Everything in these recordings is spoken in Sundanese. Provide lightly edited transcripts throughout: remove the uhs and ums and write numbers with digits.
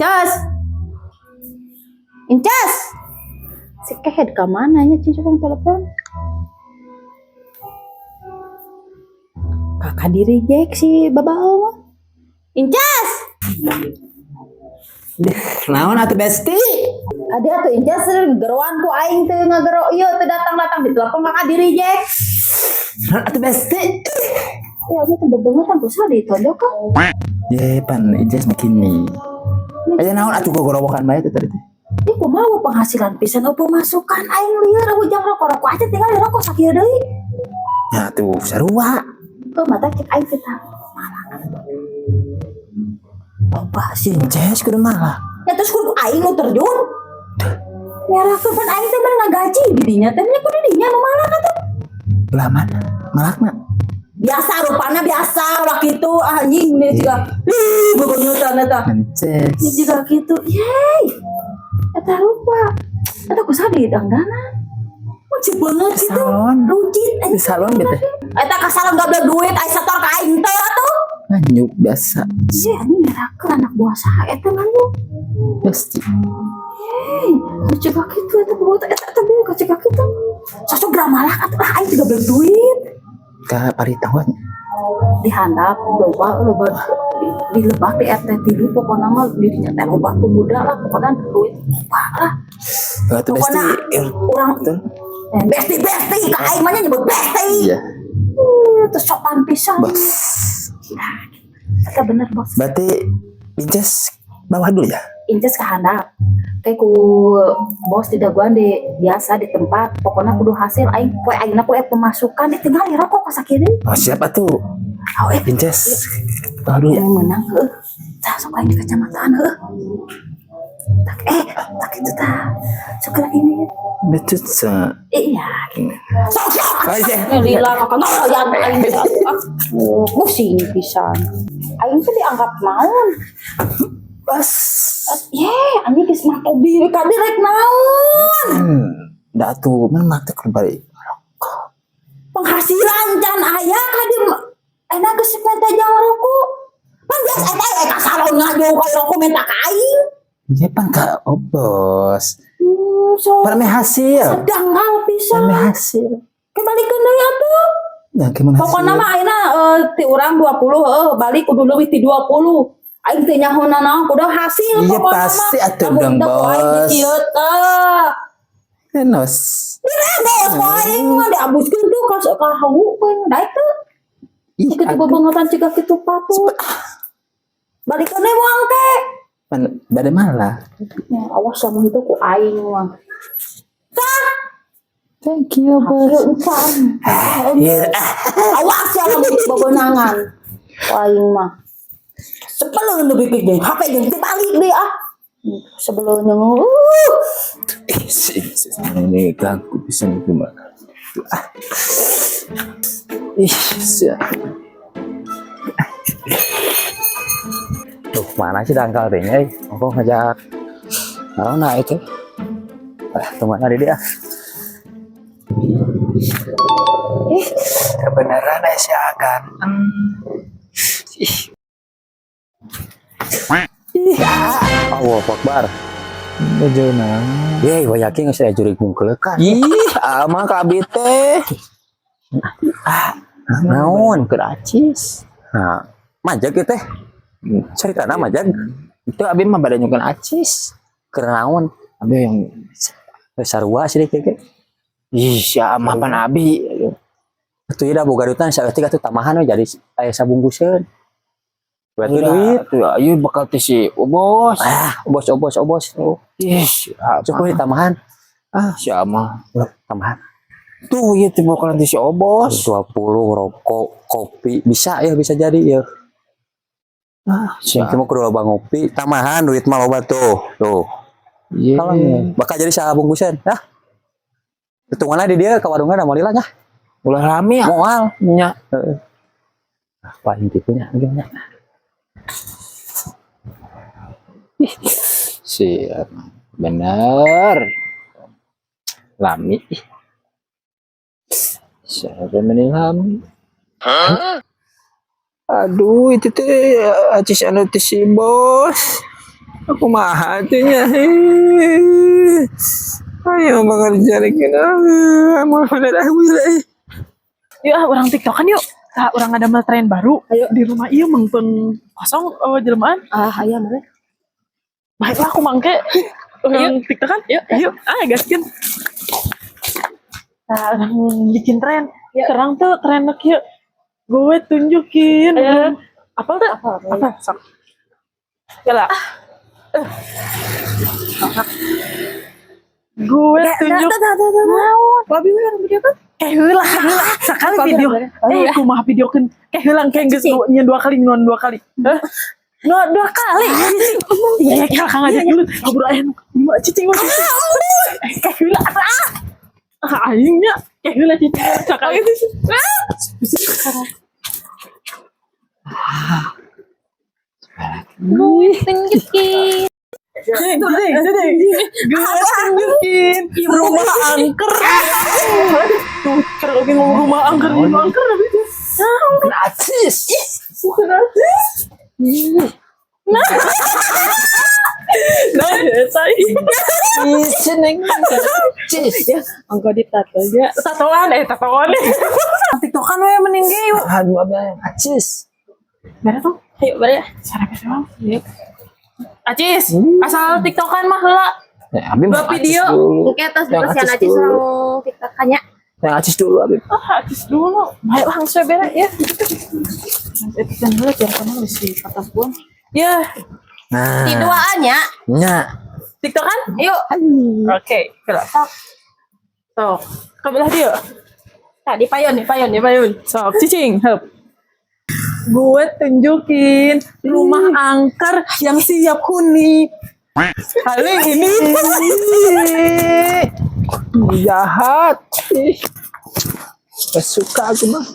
Cas. Incas. Si kehed ka mana nya cing cukong telepon. Kakak di reject si babao mah. Incas. Naon atuh, Besti? Ade atuh, Incas, geroan ku aing teu ngagero ieu teu datang-datang, di telepon kakak di reject. Naon atuh, Besti? Ya aja teu bebengetan ku saha ditonjok kan. Ye, pan Ijas begini. Aya naon atuh, gogorowokan bae teh tadi teh? Ih, kumaha penghasilan pisan eueuh pemasukan, aing lieur ujang rokok-rokok aja tinggal di rokok sakieu deui. Ya tuh sarua. Heuh, mata cek aing kita malah. Loba sih. Inces kudu malah. Ya terus kudu aing nu terjun. Merahkeun pan aing teh bener ngagaji di dinya teh nya kudu dinya nu malak atuh. Belah mana? Malakna. Biasa rupana, biasa ulah kitu anjing nih juga. Ih, bebengetan eta. Inces. Ini juga gitu. Yeay. Eta rupa. Eta ku saha didangdanan? Lucu banget gitu. Salon. Runcit. Di salon gitu. Eta ka salon gak duit, ai setor ka aing teu atuh. Nganjuk biasa. Iya, anjing merahkeun anak buah saha eta nganjuk. Besti. Hei, lucu gitu eta buat eta eta bieu kacik kitu. Sosok gramalak atuh lah, aing juga beli duit. Ka paritahuan. Di handap loba loba di lebak di RT 3, pokoknya mah dirinya teh loba pemuda lah, pokoknya duit loba lah. Atuh Besti. Pokoknya orang Betul. Eh, besti besti ka aing mah nya nyebut besti. Iya. Terus sopan pisan. Bos. Eta bener, Bos. Berarti Inces bawah dulu ya? Inces ke handap. Kayak ku bos di daguan di biasa di tempat, pokoknya kudu hasil aing poe aingna kudu aya pemasukan, ditinggal rokok ka sakieu. Oh, siapa tuh? Oh, eh. Inces bawah dulu ya? Yang menang heuh. Tah sok aing di kecamatan heuh. Tak eh tak itu tah. Sok ini. Betul. Iya gitu. Sok sok. Oh, iya. Lila kakak ngalayan aing teh. Ah, pusing pisan. Aing teh dianggap naon? Bos. Ye, anjing geus mah tobi we kadi rek naon? Dah tuh, mana mata balik. Penghasilan can aya kadi enak geus minta jang rokok. Pan biasa eta eh ka salon ngajo ka rokok minta ka aing. Ya pan ka oh, bos. So Parame hasil. Sedang hal pisan. Parame hasil. Kebalikeun deui atuh. Ya gimana hasil? Pokokna mah ayeuna ti urang 20 heuh balik kudu leuwih ti 20. Aing teh nyaho naon kudu hasil Iya, pokokna mah. Pasti atuh Lamun dong, teu ku aing Bos. Dikieu teh. Enos. Direbos ku aing mah diabuskeun tuh ka ka hawu ku aing daek teu. Ih, Kitu bebengetan ciga kitu patut. Balikeun deui moal teh. Pan bade malah. Ya, awas lamun teu ku aing mah. Thank you, Bos. Hasil encan. Iya. Awas ya lamun teu bebenangan. Ku aing mah. Sebelum lebih jeung HP jeung dibalik deh ah. Sebelumnya Ih, si, ini ganggu bisa nih gimana? Ah. Ih, siap. Tuh, mana sih dangkal teh nya, euy? Aku ngajak naon nah itu. Ah, teman ada dia. Ih, kebenaran si agan. Ih. Ih, ah. Allahu Akbar. Baju nah. Ye, gua yakin geus aya jurig mungkeulekan. Ih, ama ka abi teh. Ah, Naon? Keur acis. Nah, majag ieu teh. Caritana majag. Itu abi mah bade nyukeun acis. Keur naon? Abi yang Sarua sih deh ge. Ih, ya mah pan abi. Atuh ieu da boga duitan saeutik atuh tambahan we jadi aya sabungkuseun. Berarti duit. Tuh, ayo bakal teh si Obos. Ah, obos obos obos. Ih, Cukup tambahan. Ah, si mah. Tambahan. Tuh, ieu teh bakalan teh si Obos. 20 rokok, kopi bisa ya, bisa jadi ya. Ah, si Yang cuma kudu loba ngopi, tambahan duit mah loba tuh. Tuh. Iya. Kalau bakal jadi sabungkusan. Nah. Hitunganna di dia ke warungna da moal nya. Ulah rame ya. Moal. Nya. Heeh. Apa intinya nya. Ih, siap. Bener. Lami. Ih. Siapa mending lami? Aduh, itu teh acis anu teh si bos. Aku mah hatinya. Ayo bekerja lagi. Mau pada aku. Yuk ah, urang TikTokan yuk. Tah, urang ada tren baru. Ayo di rumah ieu mengpeng kosong oh, jelema. Ah, aya meureun. Baiklah aku mangke. Urang TikTokan? Yuk, yuk. Ah, gaskeun. Nah, urang bikin tren. Terang tuh tren kieu. Gue tunjukin. Apa tuh? Apa? Sok. Ya lah. Gue tunjuk. Babi we orang video kan? Kayak heula, heula. Sekali video. Eh, kumaha videokeun? Kayak heula kayak geus nyen dua kali, ngon dua kali. Hah? No, dua kali. Iya, ya, kang aja dulu. Kabur aya nu lima cicing mah. Eh, kayak heula ah. Ah, aing nya kayak heula cicing sekali. Gue tunjukin. Cicing, cicing, cicing. Gue tunjukin rumah angker. Tuh, kalau oke ngomong rumah angker tapi itu. Acis. Bukan artis. Nah, nah, saya Seneng. Acis. angko ditato ya. Tatoan, eh tatoan. TikTokan we mending ge yuk. Aduh, abang acis. Beres tuh. Ayo, bare. Cara beres emang. Acis, asal TikTokan mah heula. Ya, Abi Dua mau acis video. dulu. Oke, atas Yang bersihan acis aja dulu. sareng TikTokannya. Yang acis dulu, Abi. Ah, acis dulu. Baik langsung beres ya. Itu kan heula biar kamu bisa atas buang. Ya, Nah. Di duaannya. Nya. TikTokan? Yuk. Oke, heula. Sok, ke belah dia. Tadi payon nih, payon nih, payon. Sok, cicing, hup. Gue tunjukin rumah angker yang siap huni. Kali ini Jahat. Ih. Gak suka aku mah.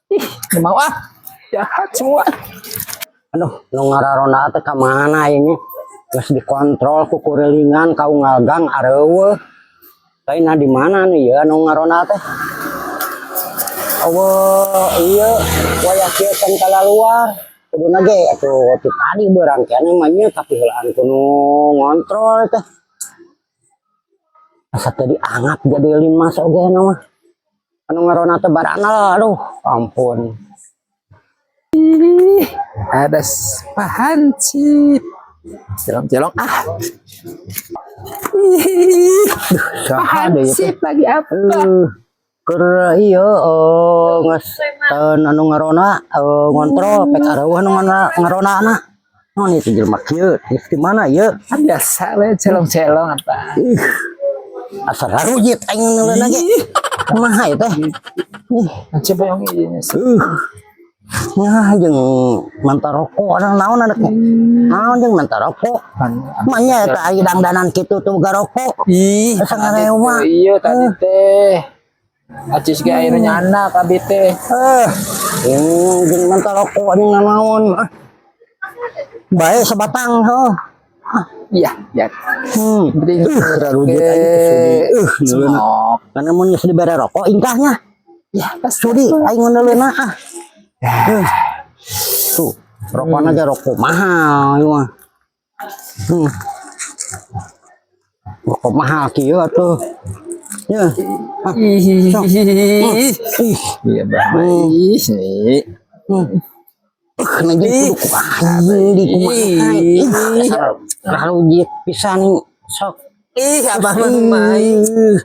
Ih, gak mau ah. Jahat semua. Aduh, nu ngararonda teh ka mana ini? Geus dikontrol ku kurilingan ka unggal gang areuweuh. Lainna di mana nih ya nu ngaronda teh? Euweuh, ieu wayah kieu can kalaluar. Kuduna ge atuh ti tadi beurang keneh mah nya tapi heulaan ku nu ngontrol teh. Asa teu dianggap jadi limas oge na mah. Anu ngaronda teh baranal, aduh, ampun. Ih, ada pahancip. Celong-celong ah. Ih, Saha deui teh? pahancip lagi apa? Keur ieu geus teu anu ngaronda ngontrol pek areuweuh anu ngarondana. Naon ieu teh jelema kieu? Geus di mana ieu? Kan biasa we celong-celong apa. Ih. Asa rarujit aing neuleuna ge. Kumaha ieu teh? Ih, Coba yang ini. Nah, jeung manta rokok ada naon ada naon jeung manta rokok. Manya eta aya dangdanan kitu tuh boga rokok. Ih, Asa ngarewa. iya tadi teh. Acis ge akhirnya anak abi teh. Eh, jeung manta rokok jeung naon. Ah. Bae sebatang heuh. Iya, ya. Penting Rarujit aing teh sudi. Neuleuna. Semok. Karena mun geus dibere rokok ingkahnya. Ya, pas Sudi aing neuleuna ah. Tuh, rokokna ge rokok mahal ieu mah. Rokok mahal kieu atuh. Ya. Ah, Ih, sok. Ih. Iya, bah. Ih, nih. Nah, jeung kudu ku aing di kumaha. Ih, dasar rarujit pisan sok. Ih, abah mah main. Ih.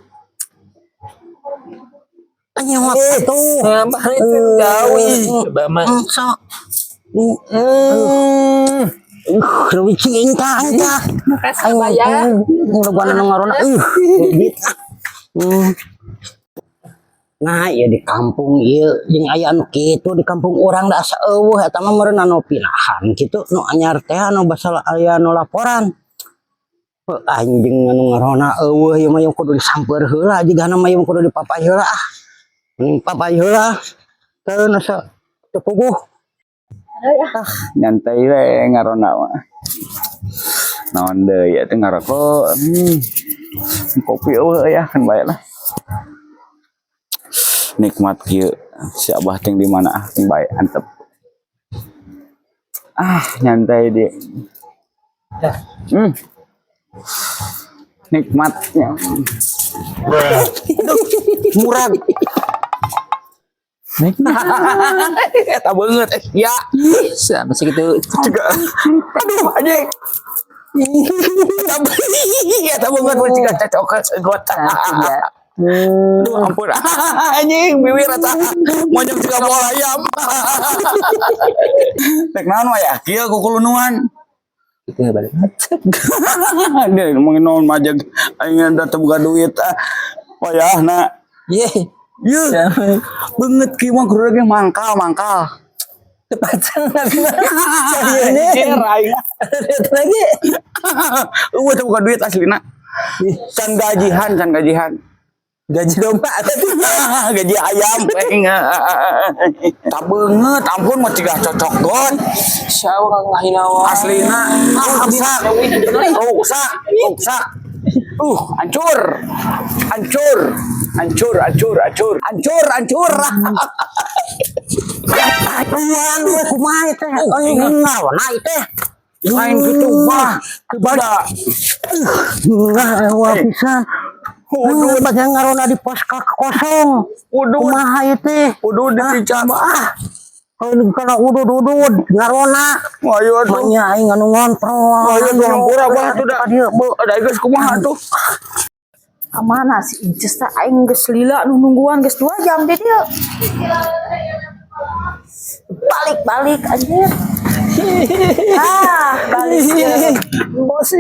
Anyawat atuh. Abah itu jauh ih. Abah mah. Sok. Rujit ingkah ingkah. Makasih abah ya. Udah gua anu ngaronda. Rujit. Nah, ieu di kampung ieu jeung aya anu kitu di kampung urang da asa euweuh eta mah meureun anu pinahan kitu nu anyar teh anu basal aya nu laporan. Heuh, anjing anu ngaronda euweuh ieu mah kudu disamper heula jigana mah ieu kudu dipapay heula ah. Mending papay heula. Teu asa teu puguh. Nyantai we ngaronda mah. Naon deui atuh ngarokok. Kopi euweuh ya kan bae lah. Nikmat kieu si Abah ting di mana ah ting bae antep. Ah, nyantai di. Nikmatnya. Murag. Eta beungeut eh, ya. Sama sih gitu. Juga. Aduh, anjing. Eta beungeut mun jiga cocokan segot. Ya. Aduh, ampun. Anjing, bibir eta. Monyong juga bola ayam. Rek naon wae ya? Kieu kukulunuan. Itu balik. Dia ngomongin naon majeg aing da teu boga duit ah. Wayahna. Ye. Ye. Beungeut kieu mah kudu ge mangkal mangkal. Tepatang lagi mah. Anjir aing. Lagi. Eueuh teu boga duit aslina. Can gajihan, can gajihan. Gaji domba tadi. Gaji ayam aing. Tak beungeut, ampun mah cigah cocok gon. Siapa ngahina wae. Aslina rusak. Rusak, rusak. Hancur. Hancur. Hancur, hancur, hancur. Hancur, hancur. Uang we kumaha teh? Oh, ngarona ieu teh. Lain gitu mah. Kepada Ngarewa pisan. Udah bagian ngarona di pos kosong. Udud. Kumaha ieu teh? Udud dipican. Ah. Kalau udud-udud ngarona. Ayo atuh. Manya aing anu ngontrol. Ayo tuh hampura bah tuh dah. Dieu beuh. Ada geus kumaha tuh. Kemana si Inces teh aing geus lila nu nungguan geus 2 jam di dieu. Balik-balik anjir. Ah, balik. Bos.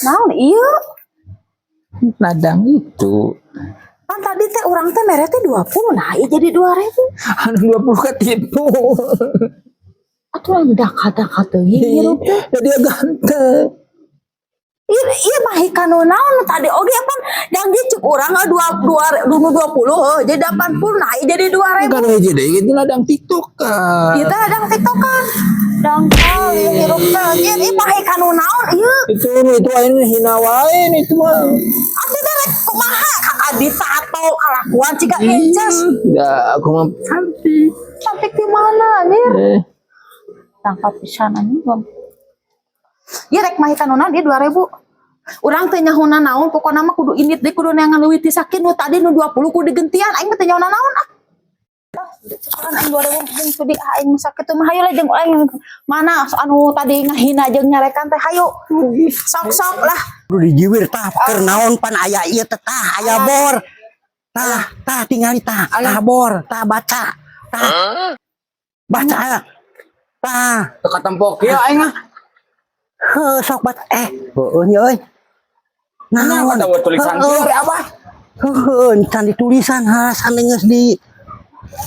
Naon ieu? Ladang itu. Kan tadi teh urang teh mere teh 20, nah ieu jadi 2000. Anu 20 ketipu. Atuh lamun dakal-dakal teuing hirup teh. Ya dia ganteng. Ieu ieu mah kanu naon tadi oge pan janji cek urang dua dua dulu 20 heuh jadi 80 nah ieu jadi 2000. Kan hiji deui itu ladang TikTok kan. Ieu teh ladang TikTokan. Dangkal ieu hirup teh anjir ieu mah kanu naon ieu. Itu aing hina wae itu mah. Atuh teh rek kumaha kakak ditato kalakuan ciga Inces. Ya aku mah cantik. Cantik di mana anjir? Eh, Tangkap pisan anjing. Ieu rek mah kanu naon ieu 2000. Urang teh nyahuna naon pokona mah kudu indit deui kudu neangan leuwih ti sakieu nu tadi nu 20 kudu digentian aing mah teu nyahuna naon ah. Sekarang aing 2000 jeung sudi ah, aing mah sakitu mah hayu lah jeung aing mana anu tadi ngahina jeung nyarekan teh hayu. Sok-sok lah. Kudu dijiwir tah keur naon pan aya ieu teh tah aya bor. Tah tah tingali tah tah bor tah baca tah. Baca tah. Teka tempok kieu aing ah. Heuh sok baca eh heueuh nya euy. Nah, ada tulisan kieu re abah. Heueuh can ditulisan has anu geus di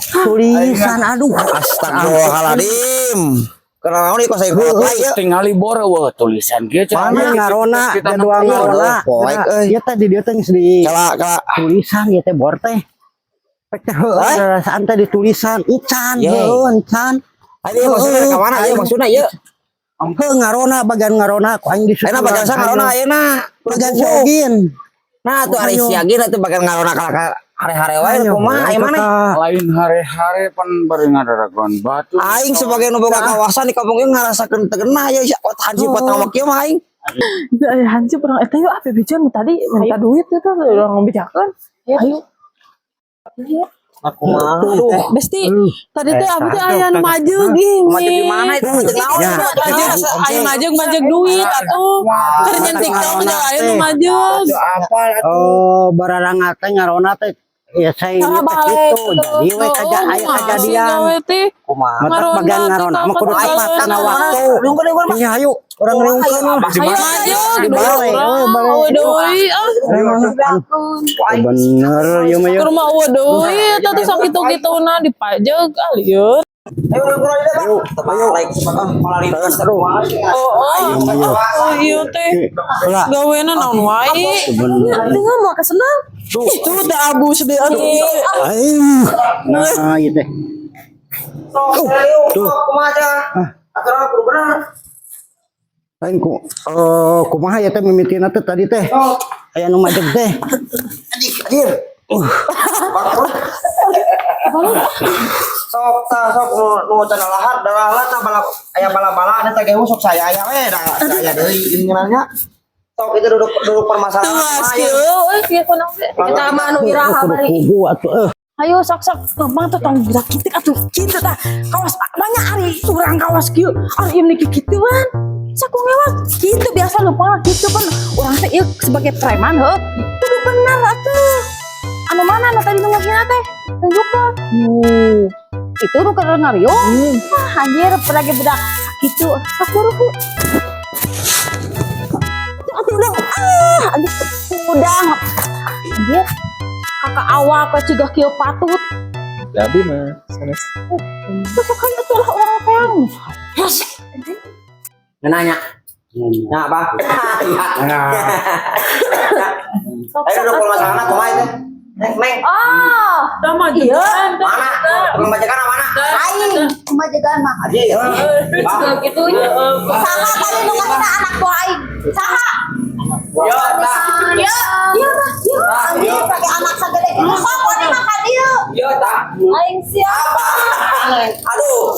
tulisan aduh. Astagfirullahaladzim. Kenapa nih kok saya kuat wae? Tingali bor eueuh tulisan kieu cenah. Mana ngarona jadwal ngarona. Poek euy. Ieu teh di dieu teh geus di Kala kala. tulisan ieu teh bor teh. Pek teh heueuh rasaan teh ditulisan encan Ye. heueuh encan. Ayo maksudnya ka mana ieu maksudna ieu? Heuh ngarona bagian ngarona ku aing disusul. Ayeuna bagian sa ngarona ayeuna. Bagian siogin. Nah tuh ari siagin atuh bagian ngarona kala hare-hare wae kumaha ieu maneh? Lain hare-hare pan bari ngadaragon batu. Aing sebagai nu boga kawasan di kampung ieu ngarasakeun teu genah ieu hansip potong kieu mah aing. Itu aya hansip urang eta yuk ah bebejan nu tadi minta duit eta urang bejakeun. Ayo. Aduh, Besti, tadi teh abi teh aya nu majeg ih. Majeg di mana itu? Majeg naon? Ya. Aya majeg majeg duit atuh. Keur nyen TikTok teh aya nu majeg. Oh, bararanga teh ngarona teh ya saya ini teh kitu. Jadi we kaja aya kejadian. Kumaha? Matak bagian ngarona mah kudu tepat kana waktu. Nya hayu urang riungkeun lah. Ayo majeg duit Balik, urang. euy, balik. Eueuh deui ah. Bener ieu mah Ke yeuh. rumah eueuh deui eta teh sakitu-kituna dipajeg ah lieur. Ayo urang kurang aja, Bang. Terbalik malah Aduh. Oh, oh. Oh, iya teh. Lah. Gawena naon wae. Bener. Tinggal mau kesenang. Itu teh abu sedih aduh. Aduh. Nah, ieu teh. Tuh, kumaha teh? Aturan kudu bener. Lain ku kumaha ya teh mimitina teh tadi teh. Aya nu majeg teh. Anjir. Sok tah sok nu nu can lahar darah tah bala aya bala-bala eta ge sok saya aya we da aya deui inginannya. Sok itu duduk duduk permasalahan. Tuas Mah, ya. kieu euy kieu kunaon teh. Kita mah anu iraha Kudu bari. kugu atuh eh. Ayo sok sok lempang tuh tong budak kitu atuh kitu tah. Kawas banyak ari urang kawas kieu. Ari ieu niki kituan. Saku ngewak kitu biasa lempang kitu kan urang teh ieu sebagai preman heuh. Kudu bener atuh. Anu mana anu tadi nu ngahina teh? Tunjukkeun. Itu nu keur ngariung. Wah anjir lagi budak kitu. Sok buru. Atuh udah ah aduh udah anjir kakak awak ke cigah kieu patut. Abi mah sanes. Terus kayak atuh lah orang teang. Yes. Nanya. Nah, apa? Nah. Sok Ayo sok duduk atuh. permasalahan kumaha itu? Neng, neng. Oh, Sama iya. Mana? Pemajikan mana? Aing pemajikan mah. Aji. Gitu nya. Saha tadi nu ngahina anak buah aing? Saha? Yo, tah. Iya, iya tah, iya. Anjir pakai anak sagede kitu sok wani mah ka dieu. Yo, tah. Aing siapa? Aduh.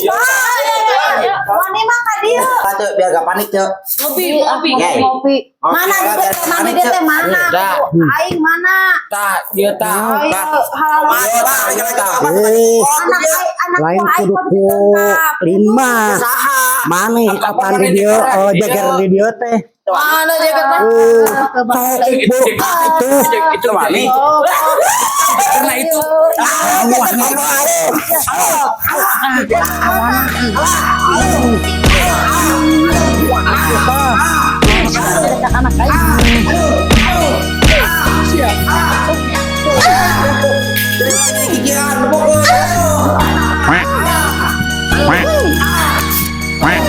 Wani mah ka dieu. Tuh, biar gak panik, Cek. Ngopi, ngopi, ngopi. Mana di teh, mana di teh mana? Aing mana? Tah, dia tah. Ayo, halal. Eh, Anak aing, anak lain buah aing kudu kok ku ditangkap. lima. Maneh kapan di dieu oh jagar di dieu teh. Mana jaga teh? Sok buka itu. Itu wani. Karena itu Anak aing. Quack. Quack.